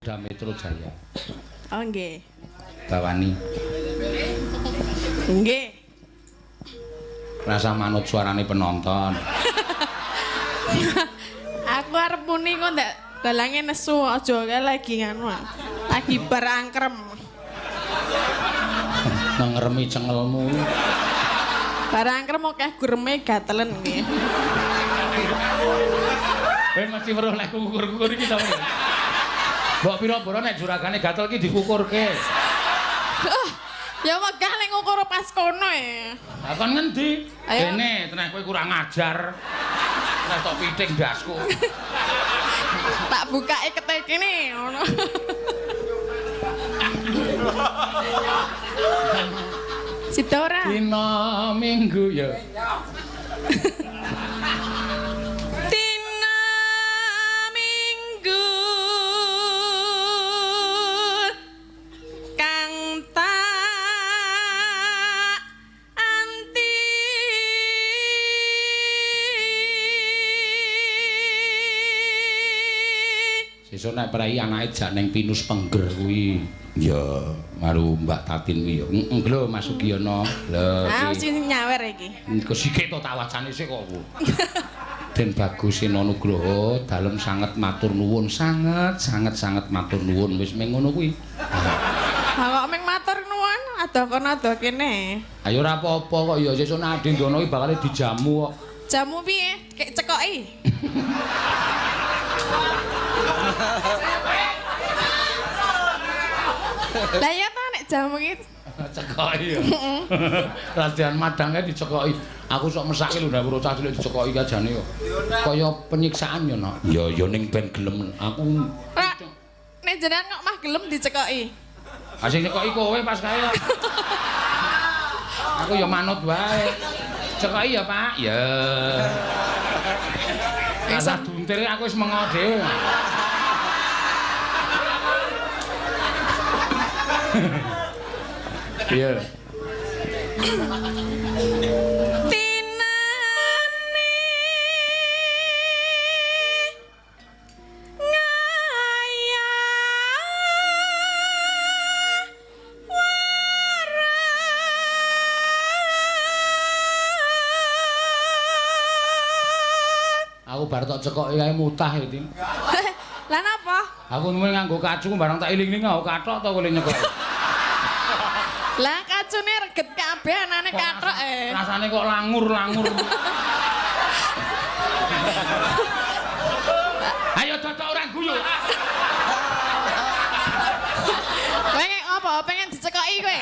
Polda Metro Jaya. Oh nggih. Bawani. Nggih. Rasa manut suarane penonton. Aku arep muni kok ndak dalange nesu aja kae lagi nganu. Lagi bar angkrem. Ngeremi cengelmu. Bar angkrem akeh gureme gatelen nggih. Kowe mesti weruh lek kukur-kukur iki ta. Mbok pira-pira nek juragane gatel iki dikukurke. Ya wegah nek ngukur pas kono e. Lah kon ngendi? Kene teneh kowe kurang ajar. Nek tok piting ndasku. Tak bukake ketek kene ngono. Sida ora? Dina Minggu ya. Dina Minggu kang tak anti Sesuk nek prei anake jak ning Pinus Pengger kuwi. Ya, maru Mbak Tatin kuwi ya. Heeh, lho Mas Sugiono. Lho Ah, sing nyawer iki. Iku sikik to tak wacane sik kok aku. Den Bagus Sena Nugroho dalem sanget matur nuwun, sanget sanget sanget matur nuwun wis meng ngono kuwi. Ha kok meng matur nuwun, adoh kono adoh kene. Ayo ora apa-apa kok ya sesuk nek ade ngono iki bakal dijamu kok. Jamu piye? Kek cekoki. Lah iya ta nek jamu iki cekoki ya. Radian madange dicekoki. Aku sok mesake lho nek bocah cilik dicekoki kajane kok. Kaya penyiksaan ya, Nak. Ya ya ning ben gelem aku. Ora nek jenengan kok mah gelem dicekoki. Ha sing nyekoki kowe pas kae. Aku ya manut wae. Cekoki ya, Pak. Ya. Rasa duntir aku wis mengo dhewe. Iya. Tinane ngaya wara Aku bar tok cekoki kae mutah ya, Tin. Lah napa? Aku nuwun nganggo kacu barang tak iling-iling nganggo kathok to kowe nyekoki. Lah kacune reget kabeh anane kathok e. Rasane kok langur-langur. Ayo cocok ora guyu. Kowe apa pengen dicekoki kowe?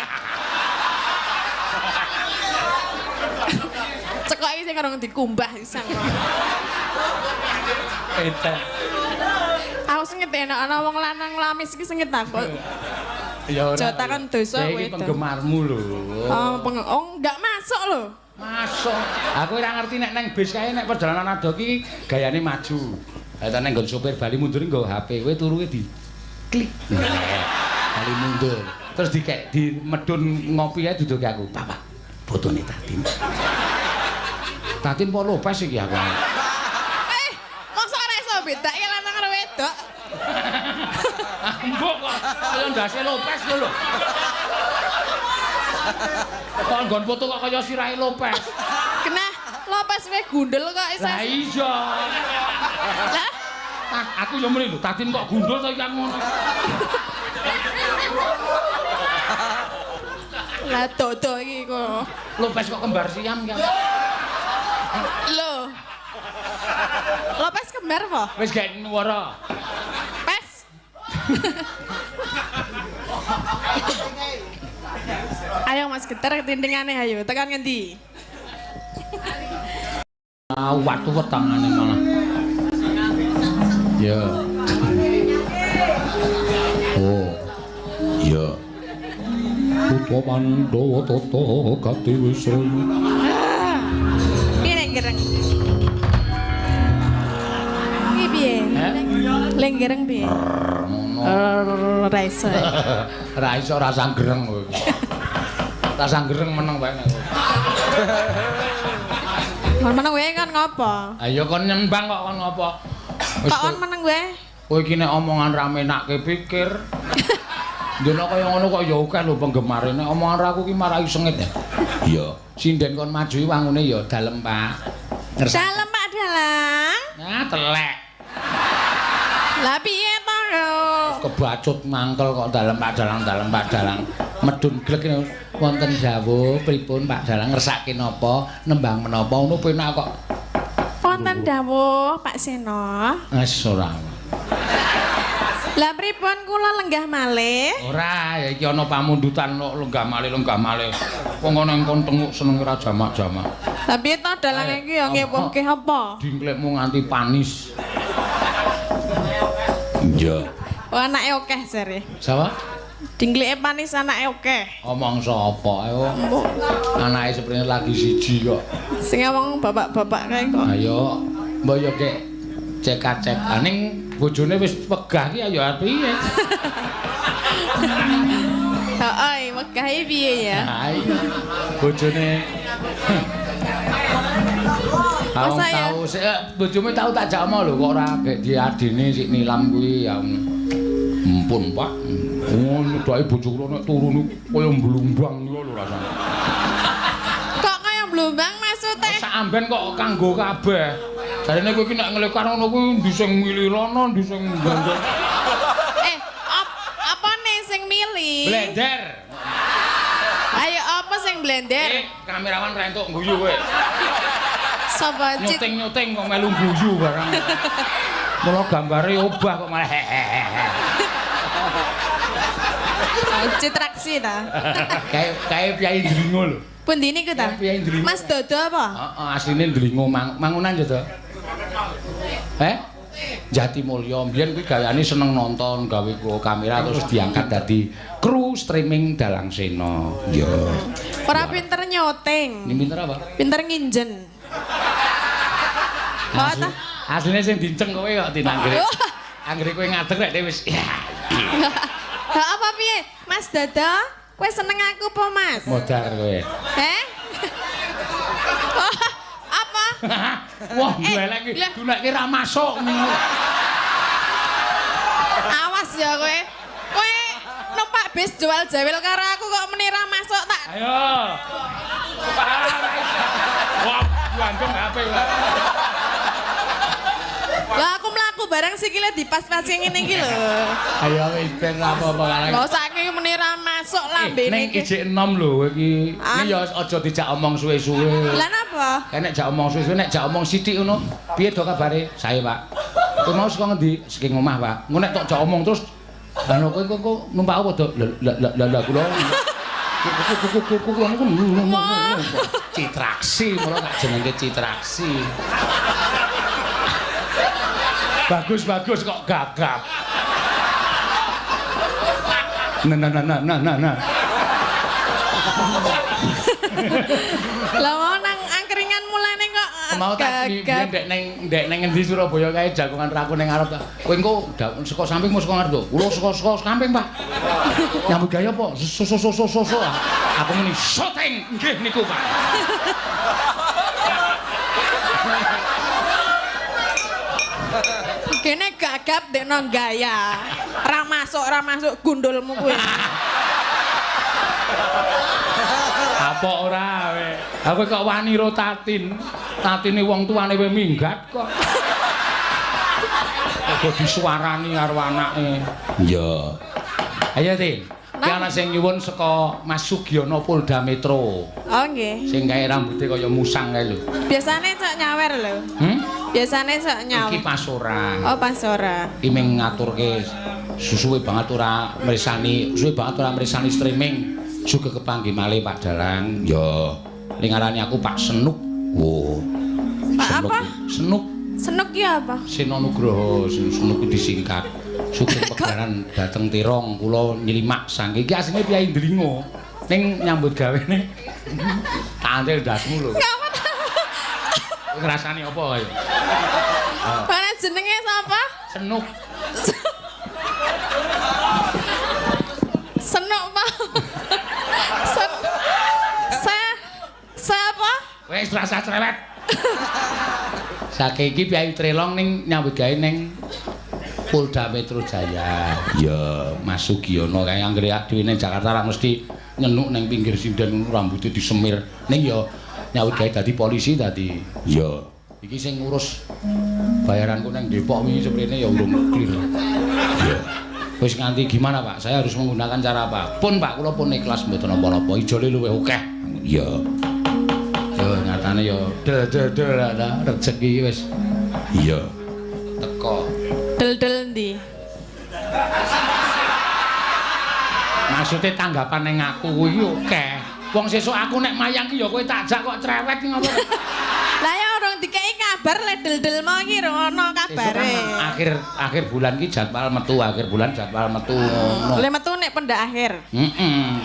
Cekoki sing karo dikumbah sisan. Edan. Aku sengit enak ana wong lanang lamis iki sengit aku. Ya ora. Jotakan dosa kowe. Iki penggemarmu lho. Oh, oh enggak masuk lho. Masuk. Aku ora ngerti nek nang bis kae nek perjalanan adoh iki gayane maju. Lah nek nggon sopir bali mundur nggo HP kowe turu di klik. Bali mundur. Terus dikek di medun ngopi ae duduke aku. Pak, Pak, fotone Tatin. Tatin po Lopez iki aku. Eh, mosok ora iso bedake lanang karo wedok. Mbok kok kaya ndase Lopez lho. Kok nggon foto kok kaya sirahe Lopez. Kena Lopez wae gundel kok iso. Lah iya. Lah aku yo muni lho, Tatin kok gundul to iki aku ngono. Lah dodo iki kok. Lopez kok kembar siam ki. Lho. Lopez kembar apa? Wis gak nuwara. Pes. Ayo Mas Geter ketintingane ayo tekan ngendi? Ah watu wetangane malah. Ya. Oh. Ya. Putra Pandhawa tata gati wisraya. Piye nek gereng? Piye piye? Leng gereng piye? Ngono. Ora iso. Ora iso rasa gereng kowe. Rasa gereng meneng wae nek kowe. Kon meneng wae kon ngopo? Ayo kon nyembang kok kon ngopo? Kok kon meneng wae? Kowe iki nek omongan ra menakke pikir. Ndene kaya ngono kok ya akeh lho penggemare. Nek omongan ra aku ki marai sengit. Iya. Sinden kon maju wangune ya dalem, Pak. Ngersa. Dalem Pak Dalang. Nah, telek. Lah piye to? Kebacut mangkel kok dalem Pak Dalang, dalem Pak Dalang. Medun glek wonten dawuh pripun Pak Dalang ngersake napa, nembang menapa ngono penak kok. Wonten dawuh Pak Seno. Wis ora. Lah pripun kula lenggah malih? Ora, ya iki ana pamundutan kok lenggah malih-lenggah malih. Wong ana ing kon tenguk senenge ra jamak-jamak. Lah piye to dalang iki ya ngewohke apa? Dingklekmu nganti panis. Iya. Oh, anake akeh jare. Sapa? Dingkleke panis anake akeh. Omong sapa? Ayo. Anake seprene lagi siji kok. Sing ngomong bapak-bapak kae kok. Ayo, mbok yo kek cekak-cek. Ning bojone wis wegah ki ayo arep piye? Heeh, wegah iki piye ya? Ha iya. Bojone Aku tau sik bojomu tau tak jak omong lho kok ora gek diadine sik nilam kuwi ya. Ampun, Pak. Oh, nyedaki bojo kula nek turu niku kaya mblumbang niku lho rasane. Kok kaya mblumbang maksude? Sak amben kok kanggo kabeh. Jarene kowe iki nek nglekar ngono kuwi ndi sing mili rono, ndi sing ndang. Apane sing mili? Blender. Ayo apa sing blender? Kamerawan ra entuk guyu kowe. Sapa cit? Nyuting-nyuting kok melu guyu barang. Mula gambare obah kok malah hehehe. Citraksi ta. Kae piyai Ndlingo lho. Pundi niku ta? Piyai Ndlingo. Mas Dodo apa? Heeh, asline Ndlingo Mangunan ya to. Eh? Jatimulya mbiyen kuwi gaweane seneng nonton, gawe kamera terus diangkat dadi kru streaming Dalang Seno. Iya. Ora pinter nyoting. Ini pinter apa? Pinter nginjen. Oh ta? Asline sing dinceng kowe kok tinanggere. Anggere kowe ngadeg rek wis. Ha apa piye? Mas Dodo, kowe seneng aku apa, Mas? Modar kowe. Heh? Oh, apa? Wah, elek iki. Dunekke ra masuk ngono. Awas ya kowe. Kowe numpak bis jual jawil karo aku kok meni ra masuk tak. Ayo. Wah, gandeng HP kok. Lah aku mlaku bareng sikile dipas-pasi ngene iki lho. Ayo wis ben apa-apa karang. Lho saiki meni ra masuk lambene iki. Ning ijik enom lho iki. Ini ya aja dijak omong suwe-suwe. Lah napa? Kae nek jak omong suwe-suwe nek jak omong sithik ngono, piye do kabare? Sae, Pak. Kowe mau saka ngendi? Saking omah, Pak. Engko nek tok jak omong terus lha kowe kok numpak apa do? Lah lah lah kula. Kula niku Citraksi, mula tak jenenge Citraksi. Bagus-bagus kok gagap. Nah nah nah nah nah nah. Lah mau nang angkringan mulane kok mau tak biyen ndek neng ngendi Surabaya kae jagongan raku ning ngarep ta. Kowe engko saka samping mau saka ngarep to? Kula saka samping, Pak. Nyambut gawe apa? So so so so so. Aku muni syuting nggih niku, Pak. Kene gagap dekno gaya. Ra masuk gundulmu kuwi. Apa ora kowe? Aku kok wani ro Tatin. Tatine wong tuane kowe minggat kok. Kok disuarani karo anake. Iya. Ayo, Tin. Ki ana sing nyuwun saka Mas Sugiono Polda Metro. Oh nggih. Sing kae rambute kaya musang kae lho. Biasane cok nyawer lho. Hmm? Biasane sok nyawer. Iki pas ora. Oh, pas ora. Iki mung ngaturke suwe banget ora mresani, suwe banget ora mresani streaming. Sugih kepanggih malih Pak Dalang. Ya. Ning ngarani aku Pak Senuk. Wo. Pak Senuk. apa? Senuk. Senuk ki apa? Seno Nugroho, Senuk disingkat. Sugih pegaran dateng Tirong kula nylimak saking iki asline piyai Ndlingo. Ning nyambut gawene tantil ndasmu lho. Ngapa ta? Ngrasani apa ayo? Mana jenenge sapa? Senuk. Senuk, Pak. Sen Se apa? Wis rasa cerewet. Saking iki piyai Trelong ning nyambut gawe ning Polda Metro Jaya. Ya, Mas Sugiono kae anggere dhewe ning Jakarta ra mesti nyenuk ning pinggir sinden ngono rambute disemir. Ning ya nyawut gawe dadi polisi dadi. Ya. Iki sing ngurus bayaranku nang Depok wingi seprene ya urung clear. Ya. Wis nganti gimana, Pak? Saya harus menggunakan cara apa? Pun, Pak, kula pun ikhlas mboten napa-napa. Ijole luwih akeh. Ya. Ya nyatane ya del-del lah rezeki wis. Iya. Teko. Del-del ndi? Maksude tanggapan ning aku kuwi akeh. Wong sesuk aku nek mayang ki ya kowe tak jak kok cerewet ki ngopo. Lah ya urung dikeki kabar le del-del mau ki rung ono kabare. Akhir akhir bulan ki jadwal metu, akhir bulan jadwal metu ngono. Le metu nek pendak akhir. Heeh.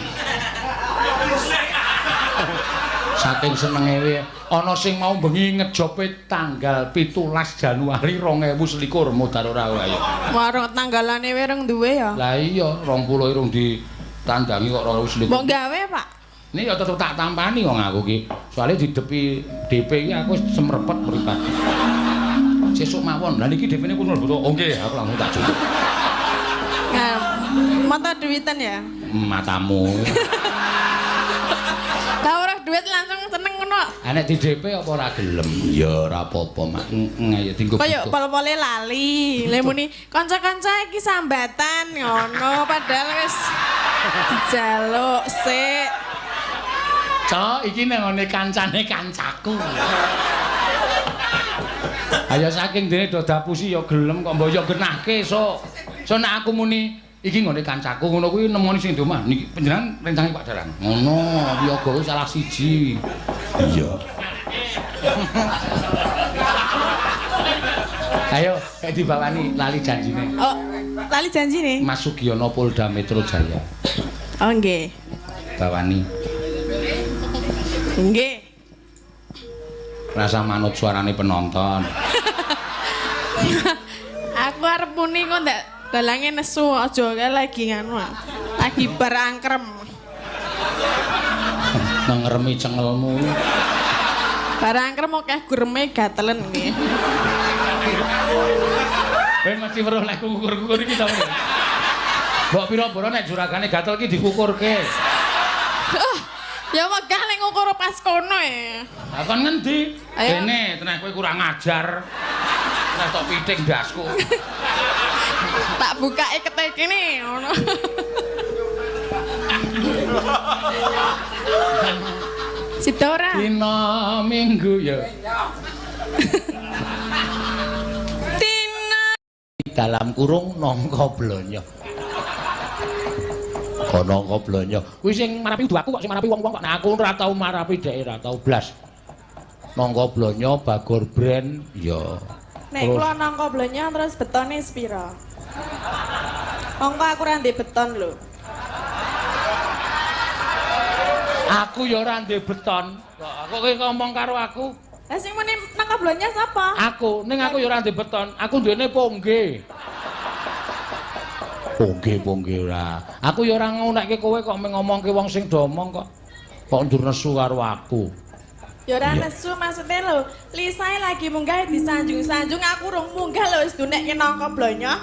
Saking senenge kuwi ana sing mau bengi ngejope tanggal 17 Januari 2021 modar ora kowe ayo. Warung tanggalane wae rung duwe ya. Lah iya 20 urung ditandangi kok 2021. Mbok gawe, Pak. Ini ya tetep tak tampani wong aku ki. Soale didepi DP iki aku semrepet mripat. Sesuk mawon. Lah niki DP-ne kuno lho. Oh nggih, aku langsung tak cukup. Nah, mata duitan ya? Matamu. Lah ora duit langsung seneng ngono. Ha nek di DP apa ora gelem? Ya ora apa-apa, Mak. Ayo dinggo. Kaya pol-pole lali. Lha muni kanca-kanca iki sambatan ngono padahal wis dijaluk sik. Cok, iki nang ngene kancane kancaku. Ayo saking dene do dapusi ya gelem kok mbok ya genahke sok. So nek aku muni iki nggone kancaku ngono kuwi nemoni sing di omah niki panjenengan rencange Pak Dalang. Ngono, wiyaga kuwi salah siji. Iya. Ayo, kayak dibawani lali janjine. Oh, lali janjine. Mas Sugiono Polda Metro Jaya. Oh nggih. Bawani. Nggih. Rasa manut suarane penonton. Aku arep muni kok ndak dalange nesu aja kae lagi nganu. Lagi barangkrem. Nengremi cengelmu. Barangkrem akeh gureme gatelen nggih. Kowe mesti weruh lek kukur-kukur iki ta. Mbok pira-pira nek juragane gatel iki dikukurke. Ya wegah nek ngukur pas kono e. Lah kon ngendi? Kene teneh kowe kurang ajar. Teneh tok piting ndasku. Tak bukake ketek kene ngono. Sida ora? Dina Minggu ya. Dina dalam kurung nangka blonyo. Nangka blonyo. Kuwi sing marapi kudu aku kok sing marapi wong-wong kok. Nah aku ora tau marapi dhek ora tau blas. Nangka blonyo Bagor Brand ya. Nek kula nangka blonyo terus betone sepira? Mongko aku ora ndek beton lho. Aku ya ora ndek beton. Kok kowe ngomong karo aku? Lah sing muni nangka blonyo sapa? Aku, ning aku ya ora ndek beton. Aku duwene pongge. Pongge-pongge ora. Aku ya ora ngunekke kowe kok ngomongke wong sing do omong kok. Kok ndur nesu karo aku. Ya ora nesu maksudnya lho, Lisae lagi munggah disanjung-sanjung aku rung munggah lho wis dunekke nangka blonyo.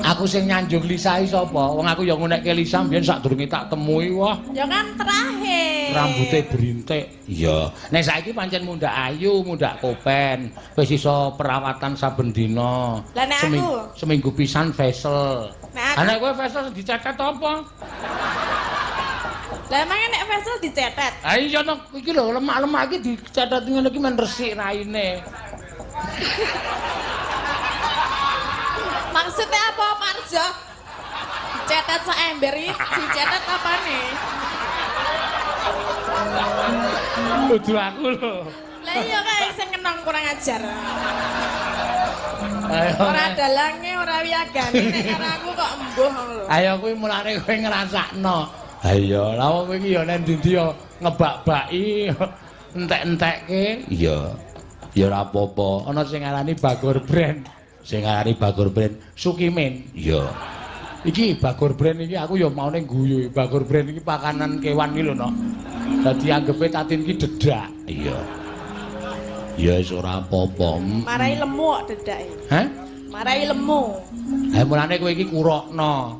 Aku sing nyanjung Lisae sapa? Wong aku ya ngunekke Lisa mbiyen sadurunge tak temui wah. Ya kan terakhir. Rambute brintik. Iya. Nek saiki pancen mundhak ayu, mundhak kopen, wis iso perawatan saben dina. Lah nek aku seminggu pisan facial. Nek aku nek kowe facial dicetet apa? Lah emangnya nek facial dicetet? Ha iya no, iki lho lemak-lemak iki dicetet ngono iki men resik raine. Maksudnya apa Parjo? Dicetet sak ember iki dicetet apane? Kudu aku lho. Lah iya kae sing kenong kurang ajar. Ora dalange, ora wiyagane nek karo aku kok embuh ngono lho. Ayo kuwi mulane kowe ngrasakno. Ha iya, lha wong kowe iki ya nek ndi-ndi ya ngebak-baki, entek-entekke. Iya. Ya ora apa-apa. Ana sing ngarani Bagor Brand. Sing ngarani Bagor Brand Sukimin. Iya. Iki Bagor Brand iki aku ya maune guyu. Bagor Brand iki pakanan kewan iki lho, Nok. Dadi anggepe Tatin iki dedak. Iya. Ya wis ora apa-apa. Marai lemu kok dedake. Hah? Marai lemu. Ha mulane kowe iki kurokno.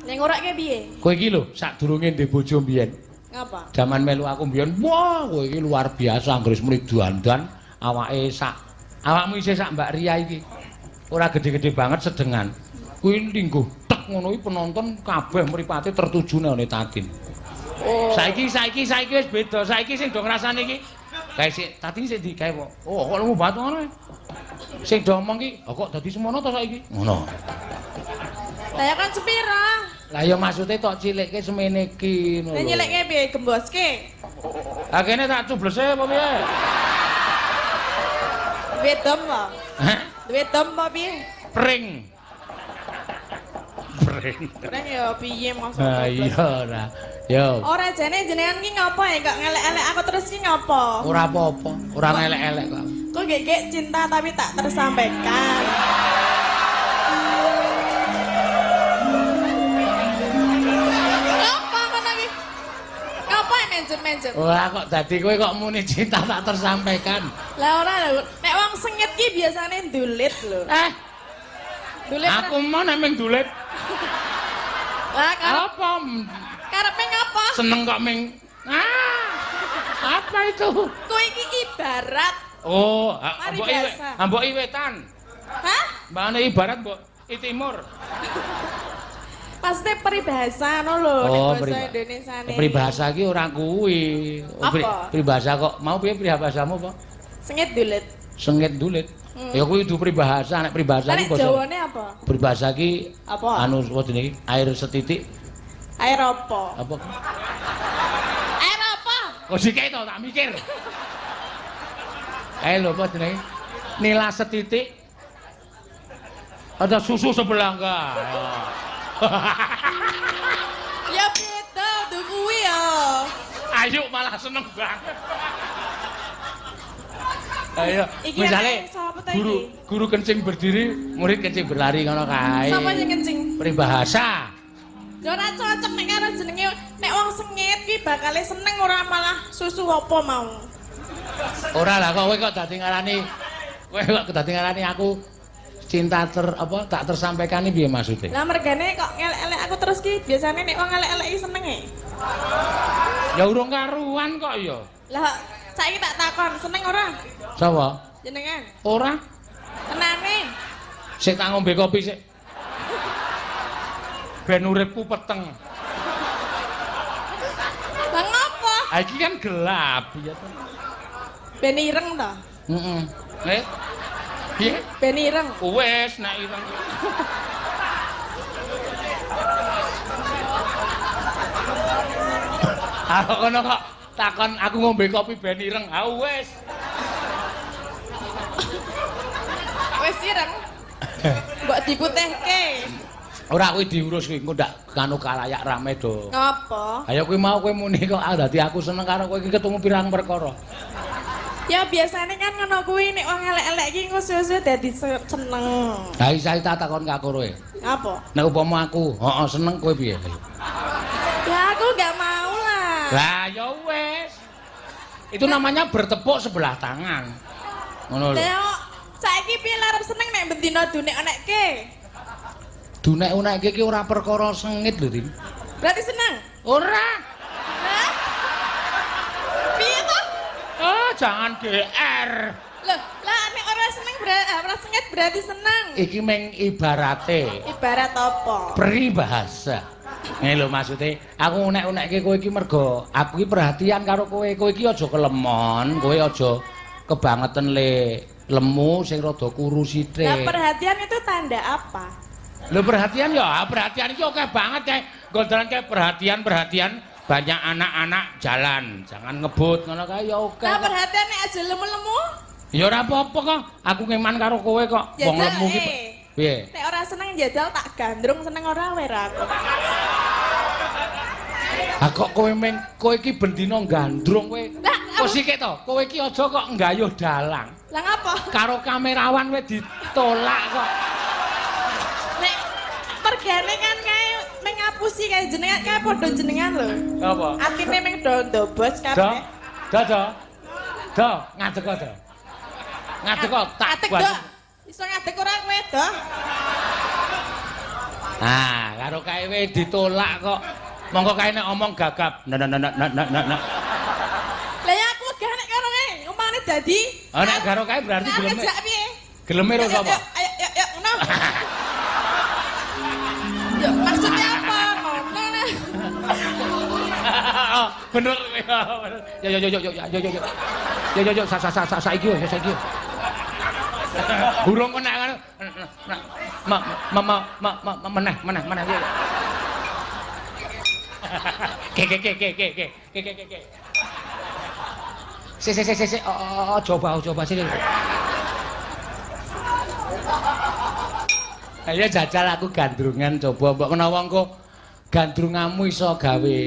Ning ngurake piye? Kowe iki lho sadurunge ndek bojo mbiyen. Ngapa? Jaman melu aku mbiyen, wah kowe iki luar biasa anggere muni dandan awake sak awakmu isih sak Mbak Ria iki. Ora gede-gede banget sedengan. Kuwi lingguh tek ngono iki penonton kabeh mripate tertuju nang Tatin. Oh. Saiki saiki saiki wis beda. Saiki sing do ngrasani iki kae sik Tatin sik ndi kae kok. Oh kok lemu banget ngono. Sing do omong ki, oh kok dadi semono to saiki? Ngono. Lah ya kan sepira? Lah ya maksude tok cilikke semene iki ngono. Lah nyilikke piye gemboske? Lah kene tak cublese apa piye? Duwe dom apa? Hah? Duwe dom apa piye? Pring. Pring. Pring ya piye maksud Ha iya ora. Yo. Ora jane jenengan ki ngopo ya kok ngelek-elek aku terus ki ngopo? Ora apa-apa, ora ngelek-elek kok. Kok gek-gek cinta tapi tak tersampaikan. Ngapa ngono ki? Ngapa menjem-menjem? Ora kok dadi kowe kok muni cinta tak tersampaikan. Lah ora lho, nek wong sengit ki biasane ndulit lho. Eh, Ndulit. aku mau nek ming dulit. Lah karep Apa? karepe ngapa? Seneng kok ming. Ah. Apa itu? Kowe iki ibarat. Oh, Mari mbok biasa. mbok wetan. Hah? Mbane ibarat mbok i timur. Maksudnya peribahasa no lho, nek basa Indonesia ne. Peribahasa iki ora kuwi. Oh, Apa? Peribahasa kok mau piye peribahasamu apa? Sengit dulit. Sengit dulit. Hmm. Ya kuwi kudu peribahasa, nek peribahasa Lah iki nek basa. Jawane apa? Peribahasa iki Apa? anu apa jenenge? Air setitik Air apa? apa? Air apa? Kok sik to tak mikir. Eh lho apa jenenge? Nila setitik ada susu sebelangga. Ya beda tuh kuwi ya. Ayo malah seneng banget. Ayo, Iki misalnya anake sapa ta guru iki? guru kencing berdiri, murid kencing berlari ngono kae. Sapa sing kencing? Peribahasa. Ya ora cocok nek karo jenenge nek wong sengit kuwi bakale seneng ora malah susu apa mau. Ora lah kok kowe kok dadi ngarani kowe kok dadi ngarani aku cinta ter apa tak tersampaikan ini piye maksudnya? Lah mergane kok ngelek-elek aku terus ki biasane nek wong ngelek-elek iki seneng e. Ya urung karuan kok ya. Lah saiki tak takon seneng ora Sapa? jenengan? Ora. Tenane. Sik tak ngombe kopi sik. Ben uripku peteng. Lah ngopo? Ah iki kan gelap ya to. Ben ireng to. Heeh. Eh. Piye? Ben ireng. Wes nek ireng. Aku kono kok takon aku ngombe kopi ben ireng. Ah wes. Wes ireng. Mbok diputihke. Ora kuwi diurus kuwi engko ndak kanu kalayak rame do. Ngopo? Ayo kuwi mau kowe muni kok ah dadi aku seneng karo kowe iki ketemu pirang perkara. Ya biasane kan ngono kuwi nek wong elek-elek iki engko suwe-suwe dadi seneng. Lah iki saya tak takon karo kowe. Ngapa? Nek upama aku, heeh seneng kowe piye? Ya aku gak mau lah. Lah ya wes. Itu namanya bertepuk sebelah tangan. Ngono lho. Lah saiki piye arep seneng nek bendina dunek-unekke? Dunek-unekke iki ora perkara sengit lho, Tin. Berarti seneng? Ora. Hah? Piye toh? Oh, jangan GR. Loh, lah nek ora seneng berarti ora sengit berarti seneng. Iki meng ibarate. Ibarat apa? Peribahasa. Ngene lho maksude, aku unek-unekke kowe iki mergo aku iki perhatian karo kowe. Kowe iki aja kelemon, kowe aja kebangetan le lemu sing rada kuru sithik. Lah perhatian itu tanda apa? Lho perhatian ya, perhatian iki akeh banget kae. Gondolan kae perhatian-perhatian banyak anak-anak jalan, jangan ngebut ngono kae ya oke. Lah perhatian nek aja lemu-lemu. Ya ora apa-apa kok. Aku ngeman karo kowe kok. Wong lemu ki. Piye? Nek ora seneng jajal tak gandrung seneng ora wae aku. Ha kok kowe meng kowe iki bendina gandrung kowe. Lah, Kok sikik to? Kowe iki aja kok nggayuh dalang. Lah ngapa? Karo kamerawan kowe ditolak kok. Nek mergane kan kae meng ngapusi kae jenengan kae padha jenengan lho. Apa? Atine meng do ndobos Do. kabeh. Do do. Do, ngadeg do. Ngadeg kok tak Ngadeg, buat. Dok. Iso ngadeg ora kowe, Dok? Ah, karo kae we ditolak kok. Mongko kae nek omong gagap. Nah nah nah nah nah nah nah. Lah ya aku gak nek karo kae, omongane dadi. Oh, nek karo kae berarti Nah, geleme. ngejak piye? Geleme ro Yuk, sapa? yuk, ayo, yuk, yuk, ngono. Yuk, maksudnya apa? Ngono nah. Bener ya, bener. Yo yo yo yo yo yo yo yo. Yo yo yo sa sa sa sa saiki yo saiki. Burung kok nek ngono. Ma ma ma ma ma meneh meneh meneh. Ke ke ke ke ke ke ke ke ke ke. Si si si si si oh, oh, coba coba sini. Ayo jajal aku gandrungan coba mbok menawa engko gandrunganmu iso gawe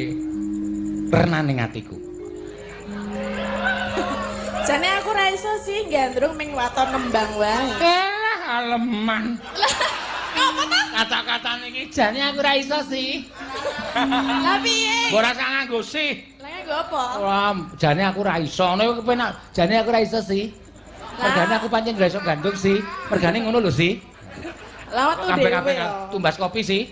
renane atiku. Jane aku ra iso sih gandrung ming waton nembang wae. Elah aleman. Lah, ngapa ta? Kata-katane iki jane aku ra iso sih. Lah piye? Ora usah nganggo sih. Lah nganggo apa? Ora, jane aku ra iso. Ngono kepenak. Jane aku ra iso sih. Mergane aku pancen ra iso gandrung sih. Mergane ngono lho sih. Lah metu dhewe. Kabeh-kabeh yo. tumbas kopi sih.